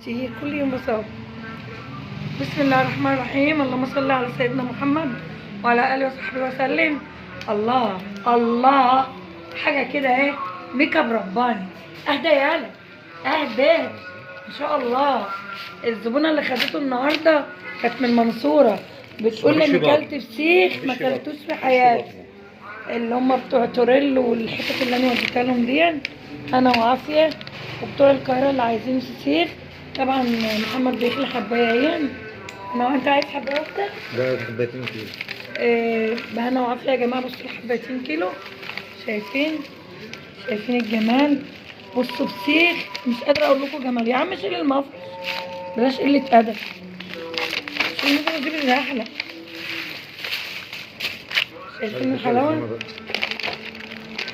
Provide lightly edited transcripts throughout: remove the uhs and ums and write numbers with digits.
كتير، كل يوم بصور. بسم الله الرحمن الرحيم، اللهم صل على سيدنا محمد وعلى اله وصحبه وسلم. الله الله، حاجة كده اهي، make up رباني. اهدى يالا اهدى ان شاء الله. الزبونه اللي خدته النهارده كانت من المنصورة، بتقول لي انا اكلت فسيخ ما اكلتوش في حياتي، اللي هم بتوع توريل والحتت اللي انا وديتها لهم دي، انا وعافيه، وبتوع القاهرة اللي عايزين فسيخ. طبعا محمد بيخلي حبايه. انا انت عايز حبايه واحدة؟ لا، حبايتين كيلو. بهنا وعافيه يا جماعة. بصوا الحبايتين كيلو، شايفين؟ شايفين الجمال؟ بصوا فسيخ، مش قادرة اقول لكم جمال. يا عم شيل المفرش، بلاش قلة ادب، شيل المفرش دي اللي احلى. شايفين الحلاوة؟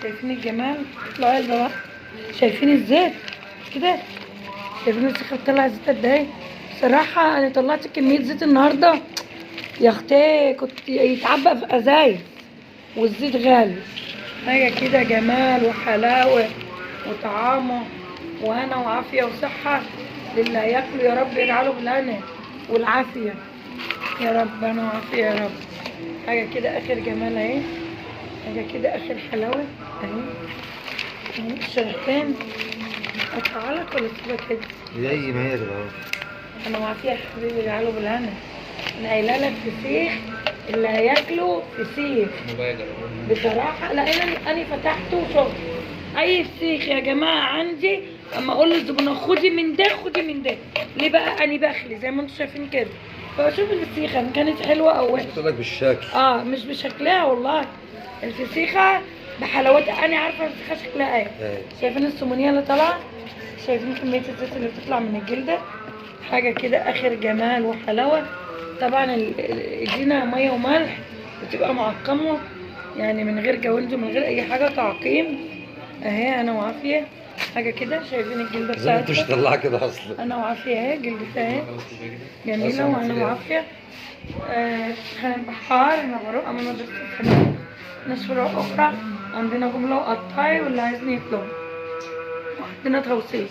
شايفين الجمال؟ اطلعوا علبة بقى. شايفين الزيت كده؟ شايفين الفسيخه بتطلع زيت قد ايه؟ بصراحة انا طلعت كمية زيت النهارده يا اختي، كنت يتعبى في ازايز، والزيت غالي. حاجة كده جمال وحلاوة وطعامه وهنا وعافيه وصحة للي هياكله، يا رب يجعله بالهنا والعافية يا رب، هنا وعافيه يا رب. حاجة كده اخر جمال اهي، حاجة كده اخر حلاوة اهي. الشريحتين اقطعها لك ولا اسيبها كده؟ زي ما هي كده اهو. انا وعافيه يا حبيبي، اجعله بالهنا. انا قايله لك فسيخ، اللي هياكله فسيخ بصراحة. لا انا فتحته وشفت اي فسيخ يا جماعة عندي، اما اقول للزبونه خدي من ده خدي من ده، ليه بقى؟ انا بخلي زي ما انتم شايفين كده، فبشوف الفسيخه ان كانت حلوة او وحشة. قلت لك بالشكل. مش بشكلها والله، الفسيخه بحلاوتها. انا عارفه الفسيخه شكلها ايه. شايفين السمونيه اللي طالعه؟ شايفين كمية الزيت اللي بتطلع من الجلدة؟ حاجة كده اخر جمال وحلاوة. طبعا ادينا مية وملح، بتبقى معقمه يعني، من غير جوانز ومن غير اي حاجة، تعقيم اهي. انا وعافيه حاجة كده. شايفين الجلدة زي ما انت مش بتاعتها؟ طلعها كده اصلا. انا وعافيه اهي، جلدتها اهي جميلة، وانا وعافيه. خان البحار، نبرو امام مدرسه الخدمة، ناس فروع اخرى عندنا جملة وقطاعي، واللي عايزني يطلب، وعندنا توصيل.